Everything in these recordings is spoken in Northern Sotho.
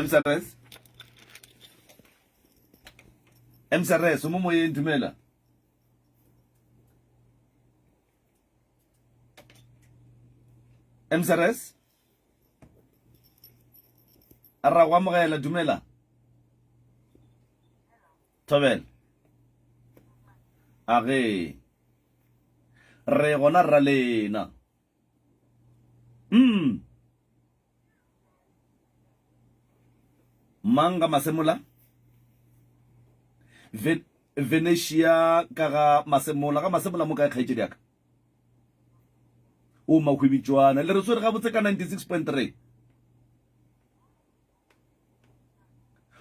MCRS MCRS o mo moyeng dumela. MCRS A ra go amogela dumela. Thobela. A ge. Re gona rra lena. Mm. Mang ga Masemola? Ve Venetia ka ga Masemola. Ga Masemola mo kae kgaetšedi ya ka? O mahwibitšwana. Le re swere gabotse ka 96.3.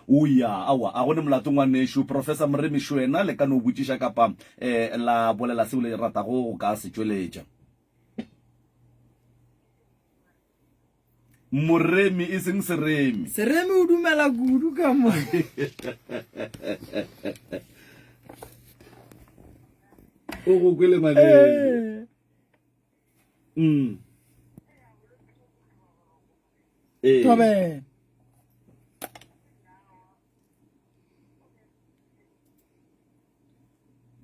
O ya, aowa, a go ne molato ngwanešu. Professor Moremi Šwena, le ka no botšiša kapa eh, la bolela seo le ratago go ka se tšweletša. Moremi e seng Seremi. Seremi o dumela kudu ka mo. O go kwele maleng. Mm. Ee. Thobela.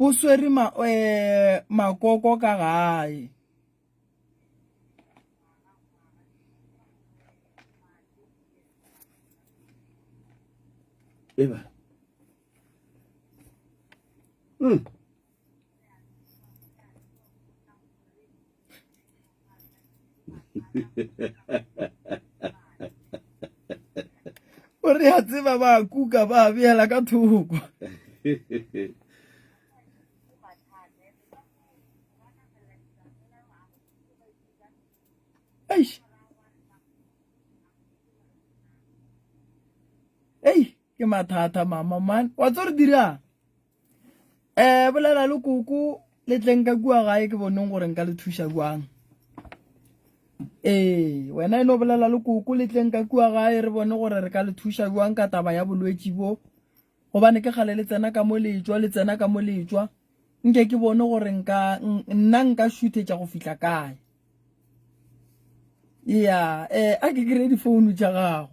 Bo swere ma, eh, makoko ka gae. Eba. Mm. O re a tseba ba kuka ba beela ka thoko. Eish. Ei, ke mathata mama man. Wa tso re dirang? Eh, bolela le koko le tleng ka kua gae ke boneng gore nka le thuša jwang. Ee, wena e no bolela le koko le tleng ka kua gae re bone gore re ka le thuša jwang ka taba ya bolwetši bo. Gobane ke kgale le tsena ka mo le tšwa, le tsena ka mo le tšwa. Nke ke bone gore nka nna nka šuthetša go fihla kae. Ya, eh a ke kry difounu tša gago.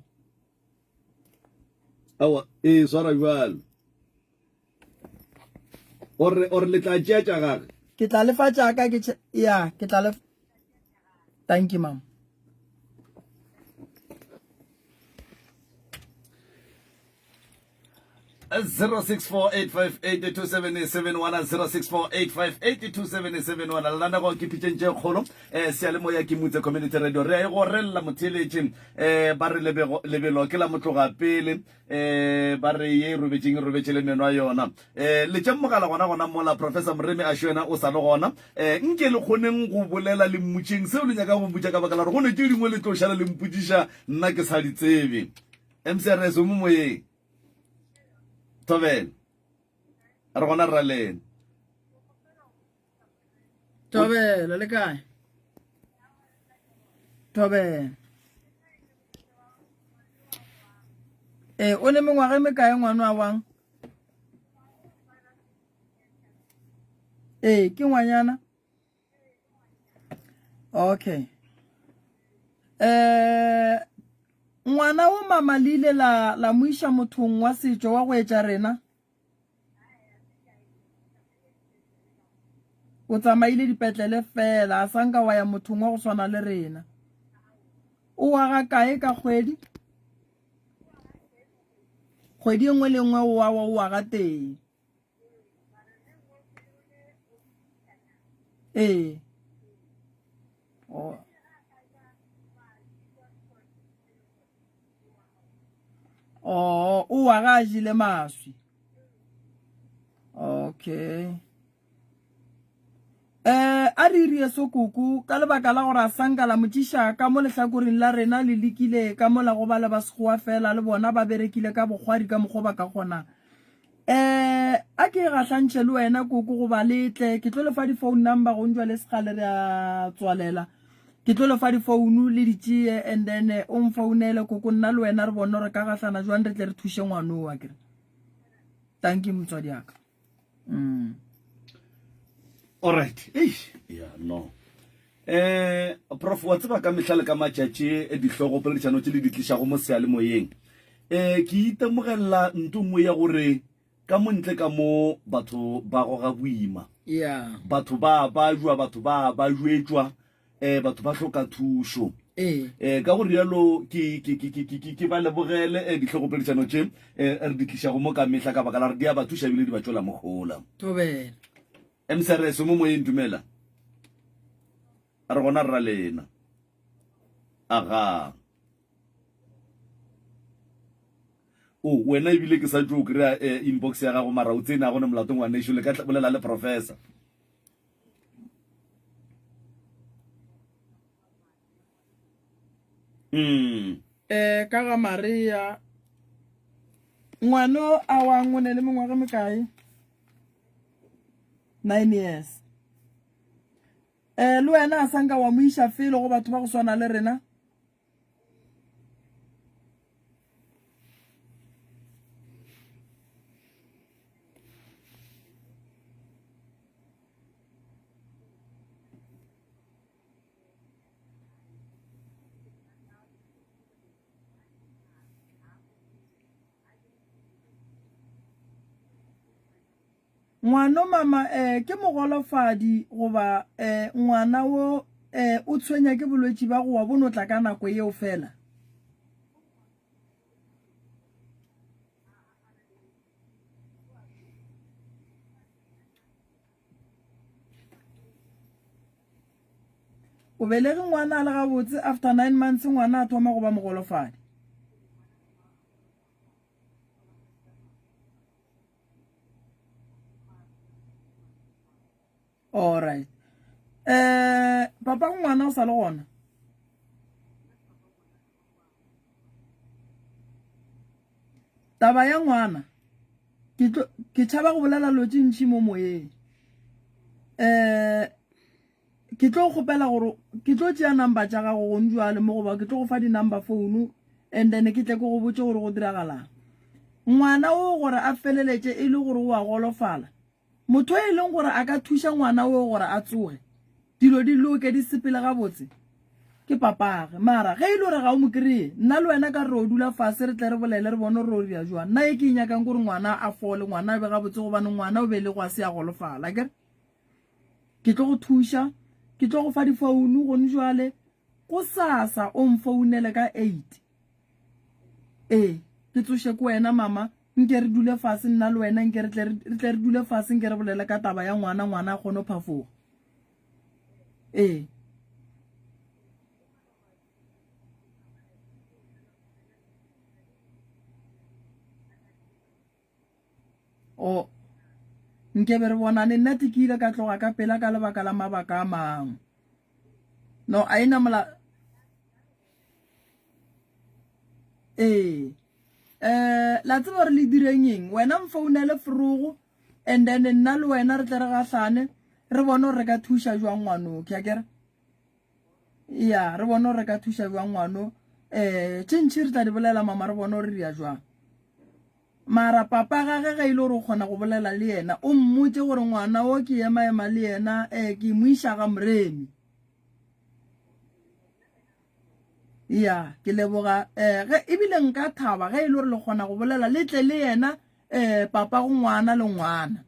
Aowa, ee swara bjalo. Ore ore le tla tšea tša gage. Ke tla lefa tša ka ke ya, ke tla lefa. Thank you mama. 0648582771 0648582771 lenanego ke pitšeng tše kgolo um seyalemoya ke mutse community radio re a e gorelela motheeletši um ba re lebelo ke la motloga pele um ba re ye e robetšeng e robetše le meno a yona um letšang mogala gona gona mola professor moremi a šwena o sa le gona um nke le kgoneng go bolela le mmutšeng seo le nyakang go mmutša ka baka la gore go ne tše dingwe le tlo šala le mpotšiša nna ke sa di tsebe mcrs o mo moyeng Thobela. Re gona rra lena. Thobela le kae? Thobela. Eh, o ne mengwaga e mekae ngwana wa wang? Ee, ke ngwanyana. Okay. Eh ngwana o mama le ile la la mo iša mothong wa setšo wa go etša rena? O tsamaile dipetlele fela a sanka wa ya mothong wa go swana le rena. O wa ga kae ka kgwedi? Kgwedi e nngwe le nngwe o wa o wa ga tee. Ee. Oh. Oh, o wa ga a jele maswi. Okay. Eh, a re rie sokoko ka lebaka la gore a sanka la motšiša ka mo lehlakoreng la rena le lekile ka mola go ba le ba sekgowa fela le bona ba berekile ka bokgwari ka mokgwa ba ka kgonang. Eh, a ke gahlantšhe le wena koko goba le tle ke tlo le fa di-phone number go njwa le segale re a tswalela ke tlo le fa di-phone le di tšee and then eh, o mfounele koko nna le wena re bone gore ka gahlana jwang re tle re thuše ngwanowa kere thank you motswadi aka mm. Alright. Eish. Yeah, no. Eh, prof wa tseba ka mehla le ka matšatši eh, dihlogo poledišano tše le di tlišago mo seyalemoyeng. Um ke itemogela nto nngwe ya gore ka mo ntle ka mo batho ba goga boima. Yeah. Batho ba bajwa, batho ba ba jwetšwa, um batho ba hloka thušo. Ee. Um ka go rialo ke, ke, ke, ke, ke, ke ba lebogele um dihlogopoledišano tše um re di tlišago mo ka mehla ka baka la gore di a ba thuša ebile di ba tšwela mohola. Thobela. MCRS o mo moyeng dumela. A re gona rra lena. Aga. O wena ebile ke sa tšo kry-a eh, inbox ya gago mara o tsene a gone molato ngwanešu le ka bolela le professor. Mm. Eh ka ga Maria ngwano a wa ngone le mengwaga mekae 9 years eh le wena a sanka wa mo iša felo go batho ba go swana le rena Ngwano mama eh ke mogolofadi goba eh ngwana wo eh o tshwenya ke bolwetši ba go wa bo no tla ka nako yeo fela? O belege ngwana a le gabotse after 9 months ngwana a thoma go ba mogolofadi. Alright. Eh papa ngwana o sa le gona? Taba ya ngwana ke tlo ke tšhaba go bolela lo tše ntši mo moyeng. Eh ke tlo kgopela gore ke tlo tšea number tša gago gong jwale mo goba ke tlo go fa di-number phone and then ke tle ke go botše gore go diragalang. Ngwana o gore a feleletše e le gore o a golofala, motho e leng gore a ka thuša ngwana o gore a tsoge, dilo di loke di sepele gabotse, ke papage. Mara ge e le gore ga o mo kry-e, nna le wena ka re ro dula fase re tle re bolele re bone gore ro dira jwang. Nna e ke e nyakang ke gore ngwana a fole, ngwana a be gabotse gobane ngwana o belegwa a se a golofala, akere? Ke tlo go thuša, ke tlo go fa difounu gone jwale, gosasa o mfounele ka eight. Ee, ke tsoše ke wena mama, nke re dule fase nna le wena, nke re tle re tle re dule fase nke re bolele ka taba ya ngwana, ngwana a kgone go phafoga. Ee. O, nke be re bonane, nna te ke ile ka tloga ka pela ka lebaka la mabaka a mangwe. No, a ena mola. Ee. Eh, la tseba gore le direng eng? Wena mfounele forogo and then nna le wena re tle re gahlane re bone gore re ka thuša jwang ngwano, ke a kere? Ya, re bone gore re ka thuša jwang ngwano. Eh, tše ntši re tla di bolela mama re bone gore re ya jwang. Mara papa gage ge e le gore o kgona go bolela le yena, o mmotše gore ngwana wo ke ema-ema le yena, eh, ke mo iša ga Moremi. Ya, ke leboga eh, ge ebile nka thaba ge e le gore le kgona go bolela le tle le yena eh, papa go ngwana le ngwana.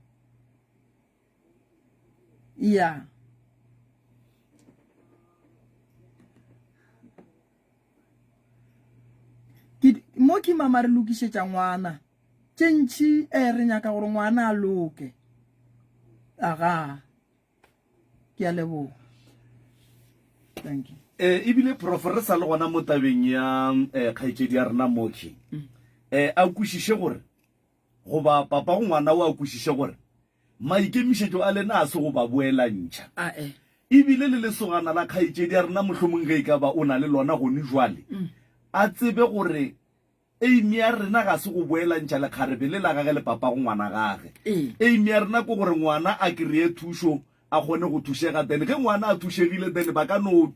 Ya. Ke mo ke mama re lokišetša ngwana. Tše ntši eh re nyaka gore ngwana a loke. Aga. Ke a leboga. Thank you. Eh ebile prof re sa le gona mo tabeng ya eh kgaetšedi ya rena Moki. Eh a kwešiše gore Goba papago ngwana o a kwešiše gore maikemišetšo a lena a se go ba boelantšha. Ae. E bile le lesogana la kgaetšedi ya rena mohlomong ge e ka ba o na le lona gone jwale, a tsebe gore aim ya rena ga se go boelantšha lekgarebe le la gage le papago ngwana gage. Ee. Aim ya rena ke gore ngwana a kreye thušo a kgone go thušega then ge ngwana a thušegile then ba ka no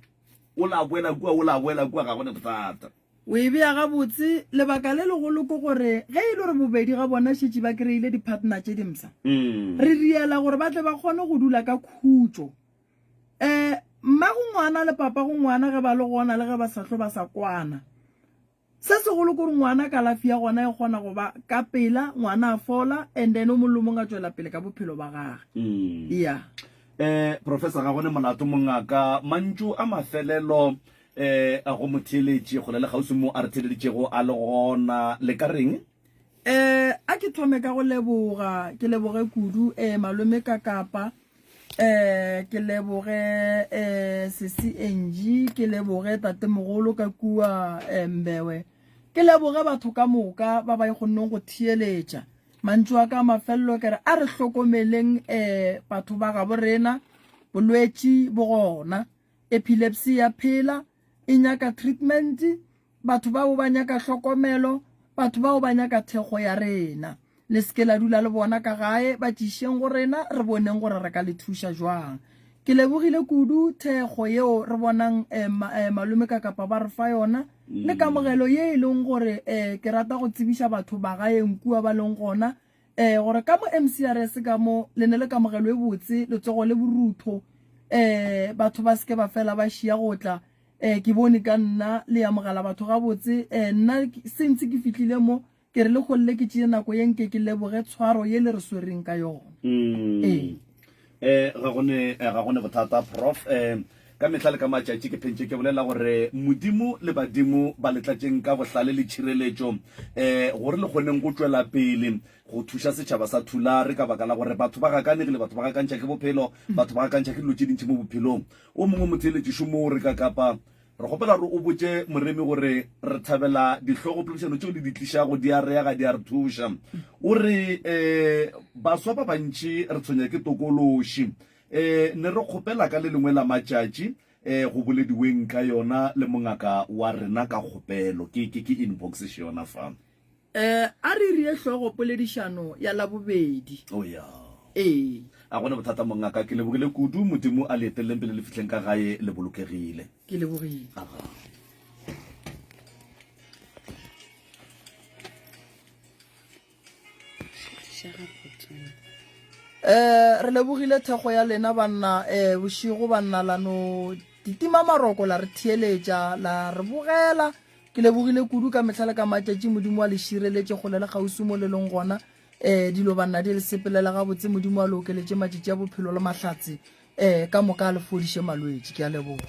o la boela kua o la boela kua ga go ne bothata. O e bea gabotse, lebaka le legolo ke gore ge e le gore bobedi ga bona šetše ba kry-ile di-partner tše dimsa, re riela gore ba tle ba kgone go dula ka khutšo. Um mmago ngwana le papago ngwana ge ba le gona le ge ba sa hlo ba sa kwana. Se segolo ke gore ngwana kalafi ya gona e kgona go ba ka pela, ngwana a fola and then o mong le o mong a tšwela pele ka bophelo ba gage. Yeah. Eh, Professor ga gone molato mongaka, mantšu a mafelelo eh a go motheeletši kgole le kgauswi mo a re theeleditšego a le gona le ka reng? Eh, a ke thome ka go leboga, ke leboge kudu eh malome ka Kapa, eh ke leboge eh sesi Angie, ke leboge tatemogolo ka kua eh, Mbewe. Ke leboge batho ka moka ba ba kgonneng go theeletša. Mantšu a ka a mafelelo ke re a re hlokomeleng eh batho ba gabo rena, bolwetši bo gona. Epilepsy ya phela, e nyaka treatment. Batho bao ba nyaka hlokomelo, batho bao ba nyaka thekgo ya rena. Le se ke la dula le bona ka gae, ba tlišeng go rena re boneng gore re ka le thuša jwang. Ke lebogile kudu thekgo yeo re bonang malome ka kapa ba re fa yona le kamogelo ye e leng gore ke rata go tsebiša batho magaeng kua ba leng gona gore ka mo MCRS ka mo le ne le kamogelo e botse, letsogo le borutho, batho ba se ke ba fela ba šia go tla. Eh, ke bone ka nna le amogela batho gabotse. Eh, nna since ke fihlile mo, ke re le golle ke tšee nako ye nke ke leboge tshwaro ye le re swereng ka yona. Mm. Ee. Eh, ga go ne, eh, ga go ne bothata, Prof. Eh, ka mehla le ka matšatši ke phentše ke bolela gore Modimo le badimo ba le tlatšeng ka bohlale le tšhireletšo, eh, gore le kgoneng go tšwela pele go thuša setšhaba sa Thulare, ka baka la gore batho ba gakanegile, batho ba gakantšha ke bophelo, batho ba gakantšha ke dilo tše dintši mo bophelong. O mongwe motheeletši šomo o re ka Kapa, Re kgopela gore o botše moremi gore re thabela dihlogopoledišano tšeo le di tlišago, di a re aga, di a re thuša. O re, um Baswa ba bantši re tshwenya ke tokološi. Um Ne re kgopela ka le lengwe la matšatši um go bolediweng ka yona le mongaka wa rena ka kgopelo. Ke, ke, ke inbox še yona fa. Eh, a re rie hlogo poledišano ya Labobedi. Oh ya. Ee. A gona bothata mongaka, ke lebogile kudu, Modimo a le eteleleng pele le fihleng ka gae le bolokegile. Ke lebogile. Aga. Eh, re lebogile thekgo ya lena banna, eh, bošego banna la no titima maroko la re theeletša, la re bogela. Ke lebogile kudu ka mehla le ka matšatši Modimo a le šireletše kgole le kgauswi mo le leng gona. Eh, dilo banna di le sepelele gabotse, Modimo a le okeletše matšatši a bophelo le mahlatse, eh, ka moka a le fodiše malwetši. Ke a leboga.